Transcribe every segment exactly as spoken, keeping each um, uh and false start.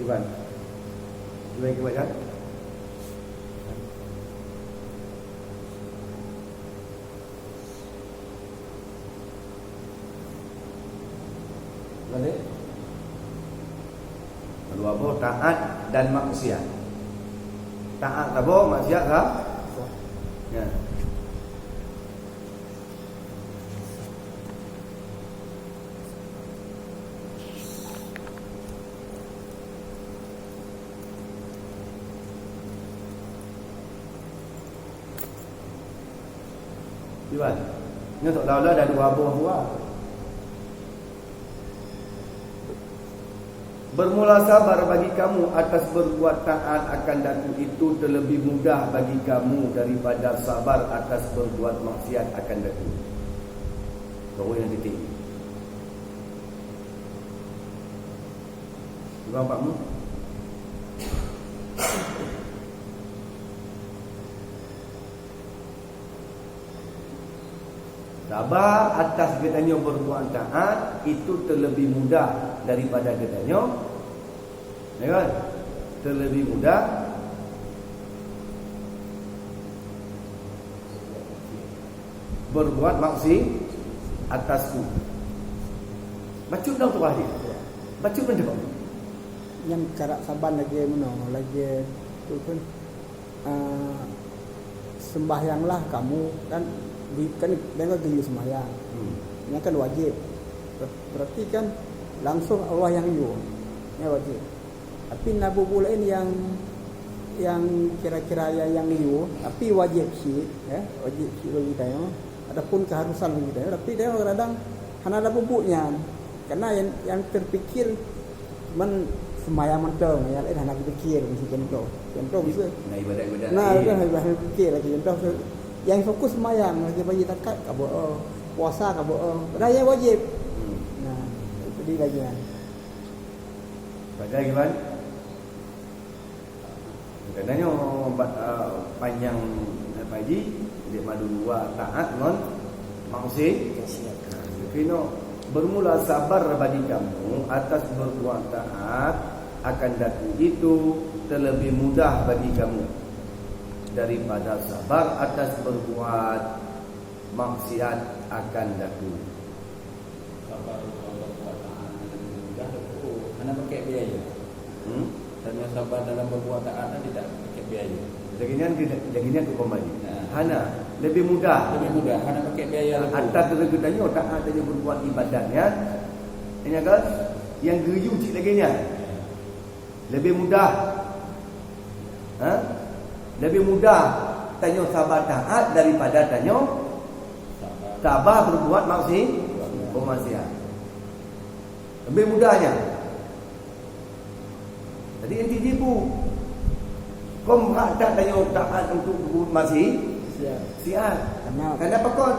Iban. Iban, iban, kan? Mana? Dua boh, taat dan maksiat. Taat saboh, maksiat sa-, ya. Iban. Nyoe seolah-olah ada dua boh dua. Bermula sabar bagi kamu atas berbuat taat akan datu itu terlebih mudah bagi kamu daripada sabar atas berbuat maksiat akan datu. Baru yang titik. Imam Pak Mu. Sabar atas geutanyoe berbuat taat itu terlebih mudah daripada geutanyoe, ya kan? Terlebih mudah berbuat maksiat atasku. Bacut dong tu wahai. Bacut dong. Nyang cara saban lagèe meunoe, lagèe tu pun, ah, sembahyanglah kamu, kan, di, kan, kan geuyue sembahyang. Hmm. Nyan kan wajéb. Ber-, berarti kan langsung Allah nyang yue. Nyan wajéb. Tapi na bubu laén nyang, nyang kira-kira nyang, nyang yue, tapi wajéb cit, ya, wajéb cit bagi tanyoe, ataupun keharusan bagi tanyoe, tapi tanyoe kadang-kadang hana na bubu nyan. Karena nyang, nyang terpikir, man sembahyang mantong, nyang laén hana terpikir, miseue contoh. Contoh miseue. Nah, ibadat-ibadat nah, laén. Kan hana terpikir lagi. Contoh, nyang fokus sembahyang, lagi bagi zakat, ka beuo, puasa, ka beuo. Padahal nyang wajéb. Hmm. Nah, jadi lagi kan. Pagai gimana? Karena nyoe ba-, eh, panjang, eh, Pak Haji, di madu dua taat ngon maksiat. Maksiat. Kena bermula sabar bagi kamu atas berbuat taat akan datu itu terlebih mudah bagi kamu daripada sabar atas berbuat maksiat akan datu. Sabar dalam berbuat taat dan mudah itu hana pakai biaya. Hmm? Tanyoe sabar dalam berbuat taat kan tidak pakai biaya. Lagèe nyan, lagèe nyan tu kembali. Nah. Hana, lebih mudah. Lebih mudah, hana pakai biaya lagi. Atas daripada tanyoe taat, tanyoe berbuat ibadat nyan. Ingat kan? Nyang geuyue cit lagèe nyan. Lebih mudah. Ha? Lebih mudah tanyoe sabar taat daripada tanyoe sabar berbuat maksi-, bermaksiat. Lebih mudahnya. Jadi inti jibu. Kon hak that tanyoe taat untuk berbuat maksi-, siat. Siat. Karena, karena apa kon?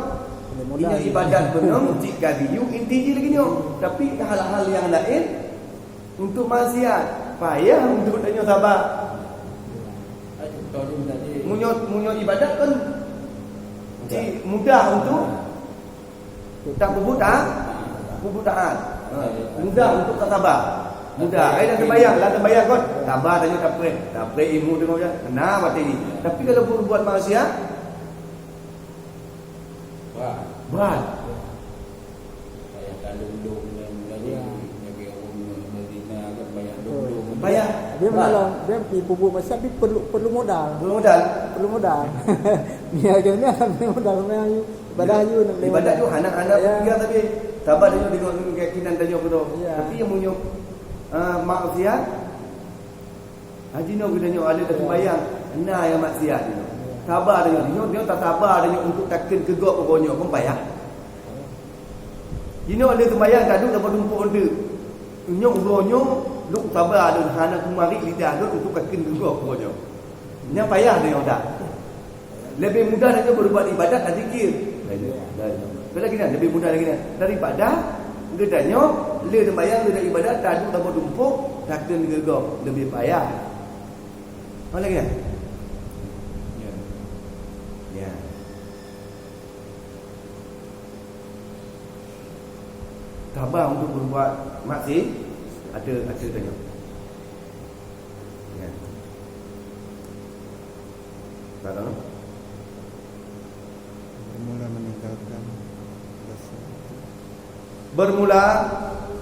Lebih mudah. Ingat ibadat beunong cit ka geuyue inti jih lagèe nyoe. Tapi hal-hal nyang laén untuk maksiat, payah untuk tanyoe sabar. Meunyoe, meunyoe ibadat kan cit mudah untuk tak berbuat taat, berbuat taat. Ha, mudah untuk tak sabar. Mudah. Hai dah sembahyang, dah sembahyang kan? Sabar tanyoe tapreh. Tapreh ilmu tengok je. Kena batin ni. Tapi kalau berbuat maksiat, berat. Berat. Payah talong-long dan, dan ya, jaga orang berzina kan payah talong-long. Payah. Dia berat. Menolong, dia perlu, perlu modal. Perlu modal. Perlu modal. Dia kena perlu modal, kena ayu. Ibadah ayu nak boleh ibadat modal. Tu hana, hana ya. Dia tapi sabar dia dengan keyakinan dia tu. Ya. Tapi yang punya, ah, maksiat, Haji nyoe geutanyoe ada teubayang, na nyang maksiat nyoe. Sabar tanyoe, nyoe, nyoe tasaba tanyoe untuk takheun keu gob uroe nyoe, kon payah. Jinoe ada teubayang, taduek lam padum pok eunteuk. Nyoe uroe nyoe, lôn saba lôn hana kumarit lidah lôn untuk takheun keu gob uroe nyoe. Nyan payah tanyoe dah. Lebih mudah lagi berbuat ibadat dan zikir. Lain, lain. Beda gini, lebih mudah lagi ni. Daripada geutanyoe, le sembahyang, le ibadat, taduek lam padum pok, takheun keu gob, lebih payah. Mana lagi ni? Ya. Ya. Sabar untuk berbuat maksiat, ada, ada tanya. Bermula meninggalkan dosa itu. Bermula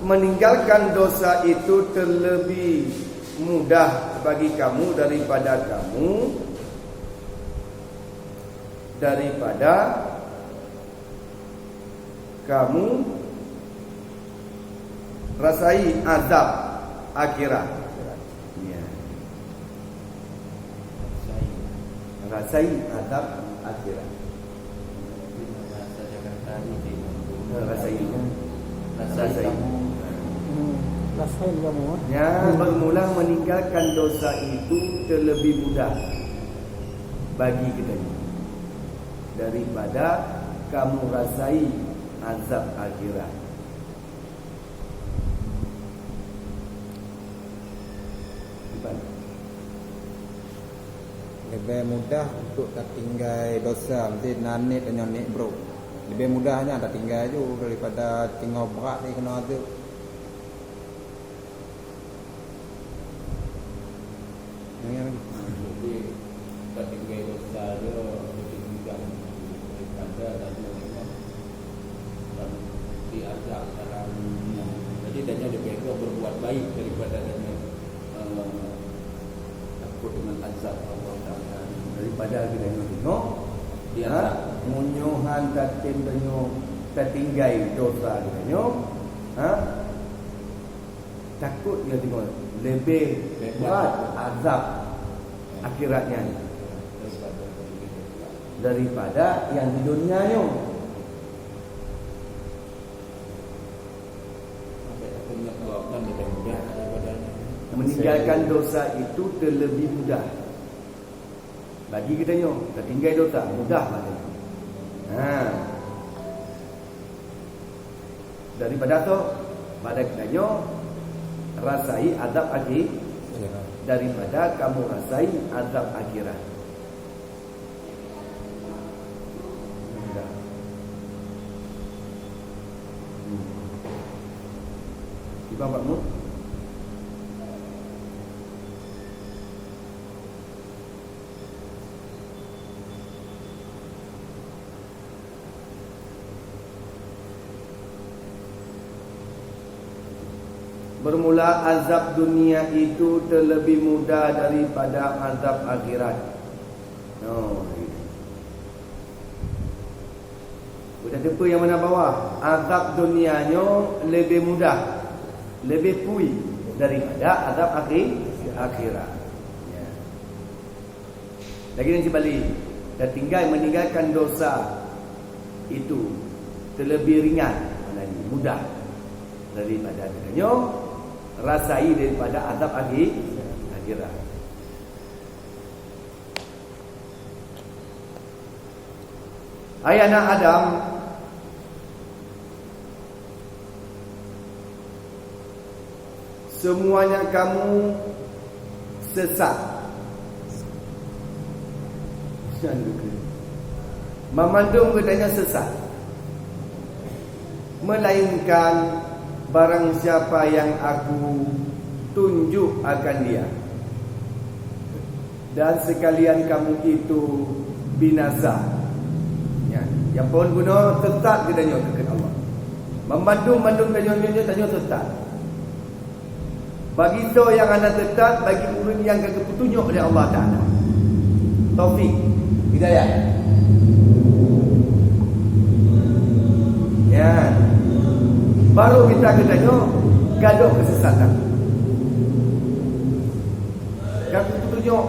meninggalkan dosa itu terlebih mudah bagi kamu daripada kamu, daripada kamu rasai azab akhirat. Ya. Rasai azab akhirat. Rasai. Rasai. Hmm, rasai kamu, eh. Ya, bermula meninggalkan dosa itu terlebih mudah bagi kita daripada kamu rasai azab akhirat. Leubeh mudah untuk tatinggai dosa, meusti na niet tanyoe niet brok. Leubeh mudah nyan tatinggai ju daripada teungoh brat lé keunoe teuk. Nyang lagi. Jadi, tatinggai dosa nyoe lebih mudah daripada tanyoe memang diazab dalam. Jadi, tanyoe lebih baik berbuat baik daripada tanyoe, eh, takut dengan azab Allah Taala. Daripada kita nyoe tengok, ya, meunyoe han tatem tanyoe tatinggai dosa kita nyoe, ha? Takot dia tengok lebih berat azab akhirat nyan daripada yang di dunia nyoe. Meninggalkan dosa itu terlebih mudah. Bagi geutanyoe, tatinggai dosa, mudah bagi. Ha. Daripada tu, pada geutanyoe rasai azab akhi-, daripada kamu rasai azab akhirat. Mudah. Hmm. Imam Makmum. Bermula azab dunia itu terlebih mudah daripada azab akhirat. Oh, iya. Udah teupeu nyang mana bawah, azab dunia nyoe lebih mudah, lebih pui daripada azab akhi-, akhirat. Ya. Lagi dan sebalik, dan tinggal meninggalkan dosa itu terlebih ringan, maknanya mudah daripada geutanyoe rasai daripada azab akhi-, akhirat. Hai anak Adam, semuanya kamu sesat. Mamandum geutanyoe sesat. Melainkan barang siapa yang Aku tunjuk akan dia. Dan sekalian kamu itu binasa. Ya, nyang phon bunoe sesat geutanyoe keu Allah. Mamandum-mandum tanyoe nyoe tanyoe sesat. Bagi soe nyang hana sesat, bagi ureuëng nyang ka geupeutunyok lé Allah Taala taufik, hidayah. Ya. Baru kita geutanyoe gadôh keusesatan. Ka geupeutunyok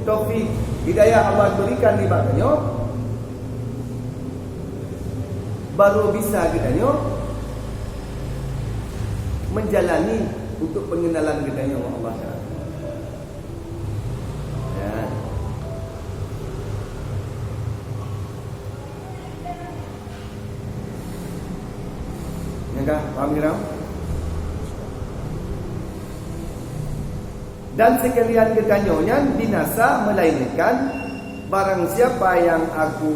taufik, hidayah Allah berikan di bak tanyoe, baru bisa geutanyoe menjalani untuk pengenalan geutanyoe ngon Allah Taala. Ya. Nyan ka, paham kira? Dan sekalian geutanyoe nyan binasa, melainkan barang siapa yang Aku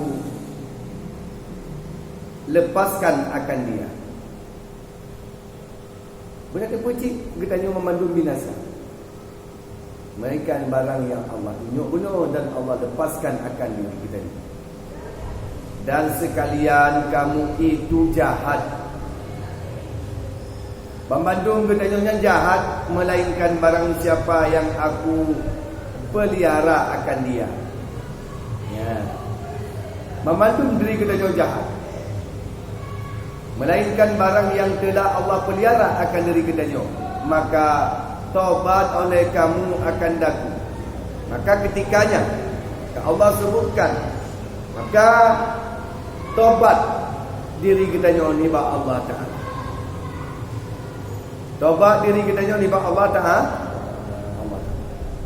lepaskan akan dia. Beuna teupeu cit geutanyoe mamandum binasa. Melainkan barang yang Allah tunjuk bunoe dan Allah lepaskan akan diri geutanyoe. Dan sekalian kamu itu jahat. Banmandum geutanyoe nyan jahat, melainkan barang siapa yang Aku pelihara akan dia. Ya. Banmandum diri geutanyoe jahat. Melainkan barang yang telah Allah pelihara akan diri geutanyoe, maka tobat oleh kamu akan daku. Maka ketikanya ka Allah sebutkan, maka tobat diri geutanyoe nibak Allah Taala. Tobat diri geutanyoe nibak Allah Taala.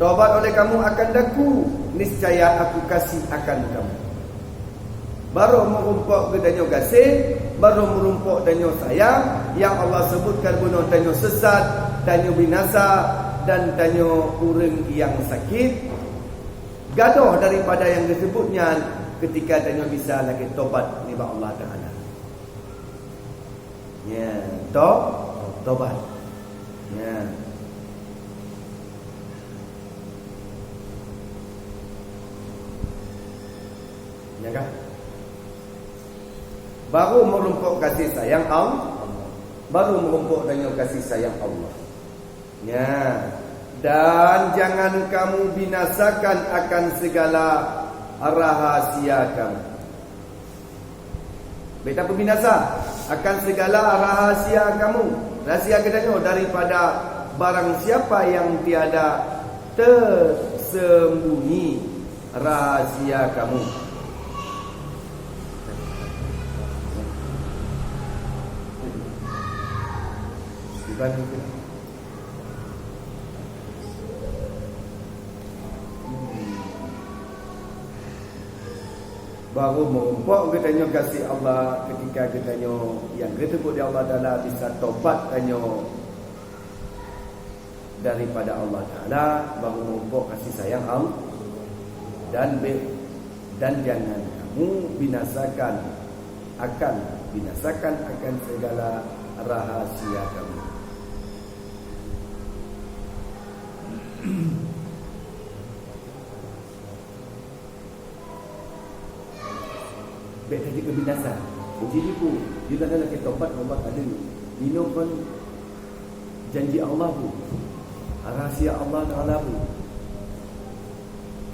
Tobat oleh kamu akan daku, niscaya Aku kasih akan kamu. Barô meurumpok geutanyoe gaséh, barô meurumpok tanyoe sayang, nyang Allah seubutkan bunoe tanyoe seusat, tanyoe binasa, dan tanyoe ureuëng nyang sakét. Gadôh daripada nyang geuseubut nyan, keutika tanyoe bisa lagée tobat nibak Allah Taala. Ya, to, tobat. Ya. Ya kah? Baru meurumpok kasih sayang Allah, baru meurumpok tanyoe kasih sayang Allah. Ya. Dan jangan kamu binasakan akan segala rahasia kamu. Bék tapeubinasa akan segala rahasia kamu, rahasia geutanyoe, daripada barang siapa yang tiada tersembunyi rahasia kamu. Baru meurumpok geutanyoe gaséh Allah keutika geutanyoe nyang geuteupeu di Allah Taala bisa tobat tanyoe daripada Allah Taala, baru meurumpok kasih sayang Allah. Dan be-, dan jangan kamu binasakan akan, binasakan akan segala rahasia kamu. Bék ka jeuet keu binasa. Uji jiku, jeuet hana lakée tobat ngon Allah Taala. Inong kon janji Allah bu, rahasia Allah Taala bu.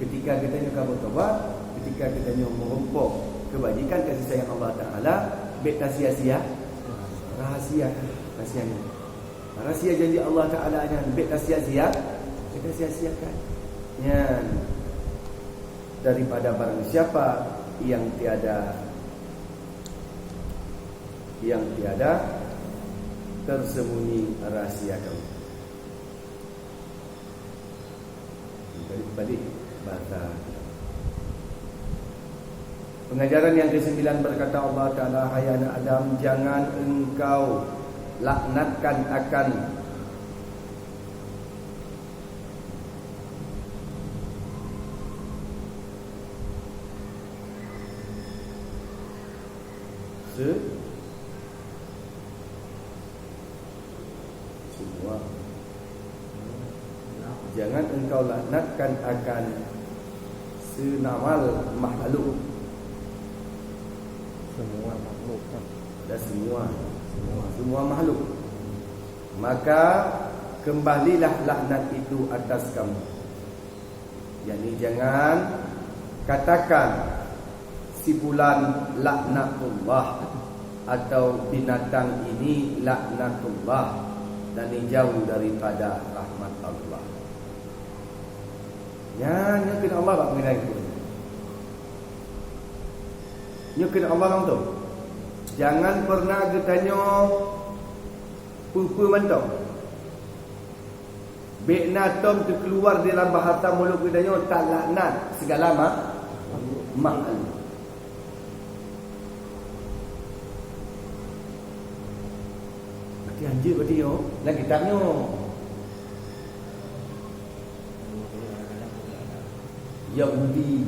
Keutika geutanyoe ka beutobat, keutika geutanyoe meurumpok keubajikan kasih sayang Allah Taala, bék tasia-sia rahasia, rahasia nyoe. Rahasia janji Allah Taala nyan bék tasia-sia, bék tasia-siakan. Nyan daripada barang siapa yang tiada, yang tiada tersembunyi rahasia kamu. Balik-balik bahasa. Pengajaran yang kesembilan, berkata Allah Taala, "Hai anak Adam, jangan engkau laknatkan akan se-, semua. Jangan engkau laknatkan akan senamal makhluk." Semua makhluk kan? Ada semua. Semua. Semua makhluk. Maka kembalilah laknat itu atas kamu. Yakni jangan katakan si fulan laknatullah atau binatang ini laknatullah dan dijauh daripada rahmat Allah. Nyan, nyan keuneuk Allah bak mengenai itu. Nyan keuneuk Allah langsung. Jangan pernah geutanyoe peue-peue mantong. Bék na tom teukeuluar dalam bahasa mulod geutanyoe talaknat sigala ma-, makhluk. Berarti hanjeuet berarti nyoe, lam kitab nyoe. Yahudi,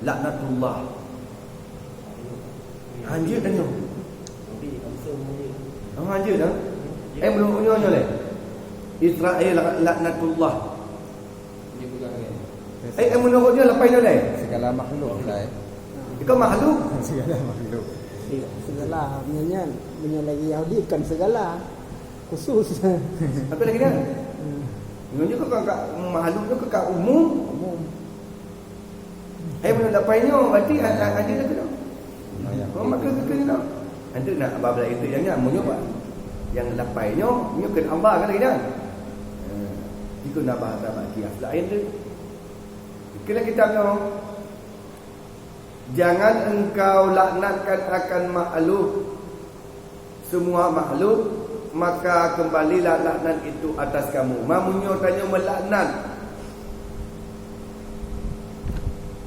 laknatullah. Hanjeuet tanyoe. Oh, hanjeuet dah. Eh, meunurot nyoe, nyoe lé. Israel la-, laknatullah. Eh, eh, meunurot nyoe lapan nyoe laén? Segala makhluk laén. Ikôt makhluk? Segala makhluk. Segala, meunyoe nyan, meunyoe lagèe Yahudi kan segala. Khusus. Apa lagi dah? Hmm. Nyoe nyoe ka, ka, makhluk nyoe ka, ka umum. Umum. Eh, meunurot lapan nyoe, berarti a-, a-, ada lagi dah. Ayat. Oh, maka kena. Nanti nak babla itu yang nyan, meunyoe apa? Yang lapan nyoe, nyoe kena Allah kan lagi dah. Ha. Jika nak bahasa bagi asli ayat tu. Kena kitab nyoe. Jangan engkau laknatkan akan makhluk, semua makhluk, maka kembalilah laknat itu atas kamu. Meunyoe tanyoe melaknat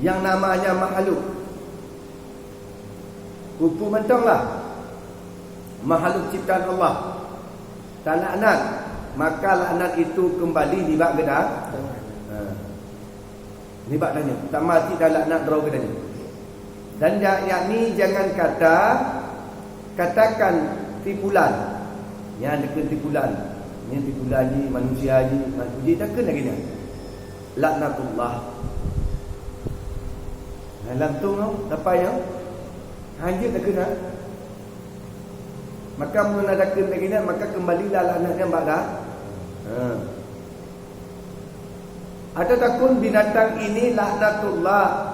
yang namanya makhluk, hukum mantong lah. Makhluk ciptaan Allah talaknat, maka laknat itu kembali nibak geuda-, ha, nibak tanyoe. Sama cit talaknat droe geutanyoe. Dan ya-, yakni jangan kata, katakan si fulan. Nyan dikeue si fulan. Nyan si fulan jih, manusia jih, manusia jih, takheun lagèe nyan. Laknatullah. Nah, lam tu nyoe, lapan nyoe. Hanjeuet takheun, ha? Maka meunyoe takheun lagèe nyan, maka kembalilah laknat nyan bak dah. Ha. Atau takheun binatang ini laknatullah,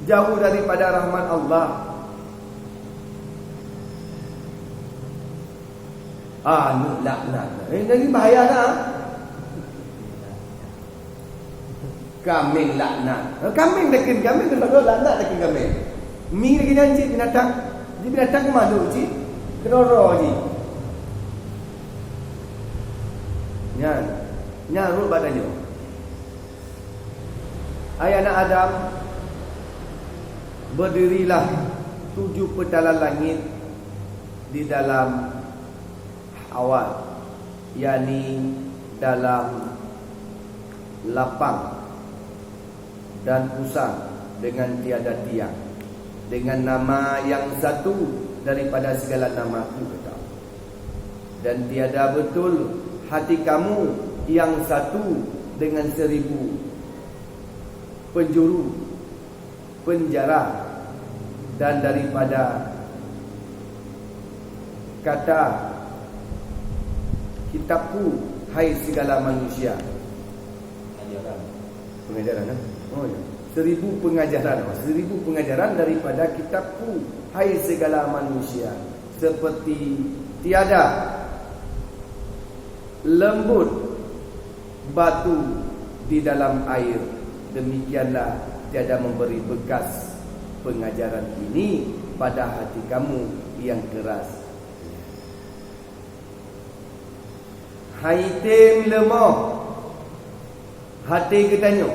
jauh daripada rahmat Allah. Ah, ni laknat. Eh, jadi bahaya dah. Kaméng laknat. Kaméng takheun, kaméng keudroe laknat takheun kaméng. Mi lagèe nyan cit binatang. Di binatang ke makhluk cit. Keudroe jih. Nyan. Nyan rot bak tanyoe. Hai anak Adam, berdirilah tujuh petalan langit di dalam awal, yakni dalam lapang dan usang dengan tiada tiang, dengan nama yang satu daripada segala nama itu, kata Allah. Dan tiada betul hati kamu yang satu dengan seribu penjuru penjara, dan daripada kata kitabku, hai segala manusia. Pengajaran, eh? Oh, ya. Seribu pengajaran, oh, seribu pengajaran daripada kitabku, hai segala manusia. Seperti tiada lembut batu di dalam air, demikianlah tiada memberi bekas pengajaran ini pada hati kamu yang keras. Hai tem leumoh até geutanyoe,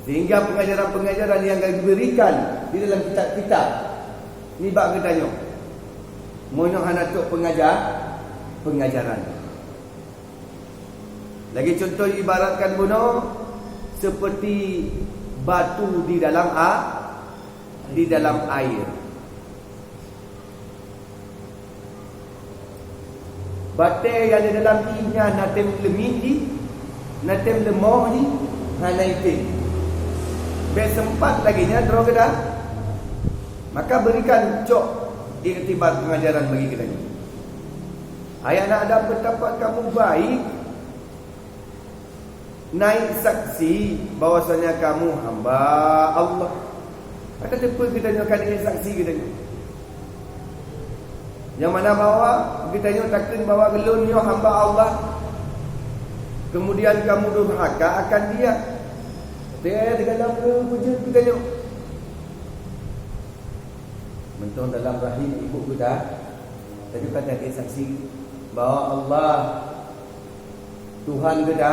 sehingga pengajaran-pengajaran yang diberikan di dalam kitab-kitab nibak geutanyoe, meunyoe hana trok pengaja-, pengajaran. Lagèe contoh ibaratkan bunoe seperti batu di dalam a-, di dalam air. Batèe nyang di dalam ié nyan na tem leumiet jih, na tem leumoh jih, hana item. Bèk seumpat lagèe nyan droe geuda. Maka berikan cok iktibar pengajaran bagi geutanyoe. Hai anak Adam, betapa kamu baik naik saksi bahwasanya kamu hamba Allah. Maka teupeu geutanyoe ka naik saksi geutanyoe. Nyang mana bahwa geutanyoe takheun bahwa ulôn nyoe hamba Allah. Kemudian kamu durhaka akan Dia. Teuh dalam peujeuet geutanyoe. Mantong dalam rahim ibu geuda, tanyoe ka naik saksi bahwa Allah Tuhan geuda,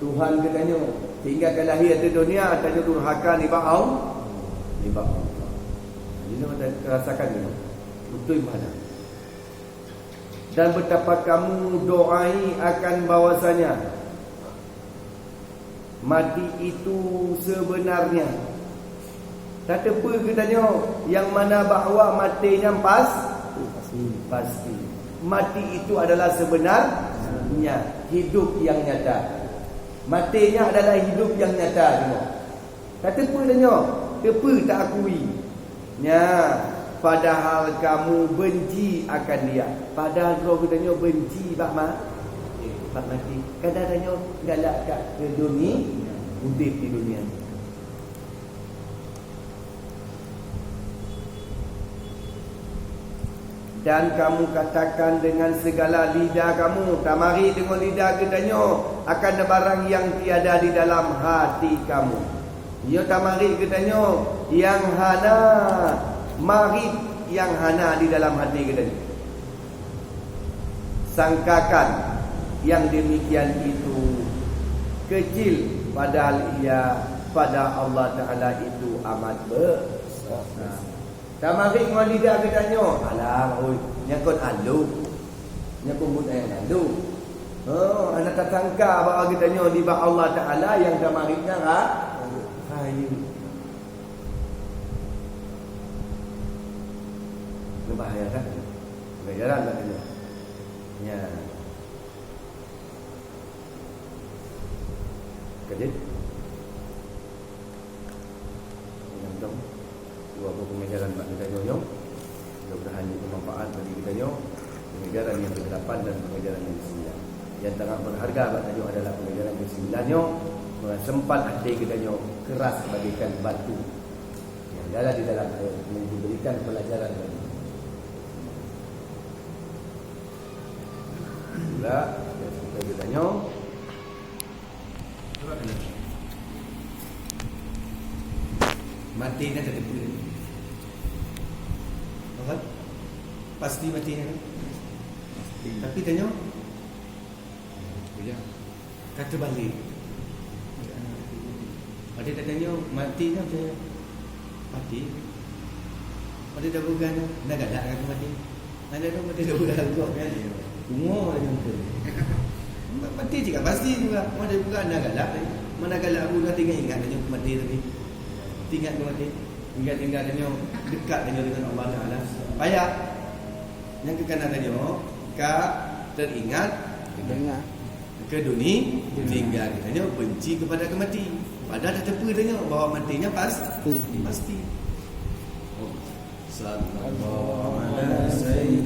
Tuhan geutanyoe. Sehingga ka lahé ateueh donya, tanyoe durhaka nibak Allah, nibak Allah. Jadi, anda rasakan ini. Beutôi mana? Dan betapa kamu doai akan bahwasanya mati itu sebenarnya. Tateupeu geutanyoe nyang mana bahwa maté nyan pas-, pasti. Mati itu adalah sebenarnya, hidup yang nyata. Maté nyan adalah hidup nyang nyata nyoe. Tateupeue tanyoe, teupeue taakui. Nya, padahal kamu benci akan dia. Padahal droe geutanyoe benci bak ma-, eh, bak maté. Kadang tanyoe galak ka keu dunia, udeb di dunia. Dan kamu katakan dengan segala lidah kamu, tamarit deungon lidah geutanyoe akan barang nyang tiada di dalam hati kamu. Nyoe tamarit geutanyoe nyang hana, marit nyang hana di dalam hati geutanyoe. Sangkakan yang demikian itu kecil, padahal ia pada Allah Ta'ala itu amat besar. Tamarit ngon lidah geutanyoe, alah, oi, nyan kon alô. Nyan kon buet nyang alô. Oh, hana tasangka bahwa geutanyoe dibak Allah Ta'ala nyang tamarit nyan ra-, rayeuk. Berbahaya kan? Pengajaran tak kena. Ya. Jadi, dua buah pengajaran bak kita nyoe. Mudah-mudahan jadi manfaat bagi kita nyoe. Pengajaran yang kedelapan dan pengajaran yang kesembilan. Yang sangat berharga bak kita nyoe adalah pengajaran kesembilan nyoe. Sempat hati kita nyoe keras bagaikan batu. Yang dalam di dalam ayat ini diberikan pelajaran bagi kita. Pula, kita tanya. Maté nyan tateupeue. Apa? Pasti maté nyan. Pasti. Tapi tanyoe, ya, ka teubalek. Ada tatanya, maté nyan macam mana? Maté. Ada tapeugah nyan, na galak ka maté. Ada tu maté tapeugah juga kan. Umur lagi mungkin. Maté juga pasti juga. Mana tapeugah na galak. Mana galak aku dah tinggal ingat lagi maté tadi. Tinggal ke maté. Tinggal-tinggal tanyoe dekat tanyoe dengan Allah Taala. Payah. Nyang keu kana tanyoe ka teringat. Teringat. Keu dunia, tinggal tanyoe benci kepada kematian. Padahal tateupeue tanyoe bahwa maté nyan pas-, pasti. Sallallahu ala sayyidina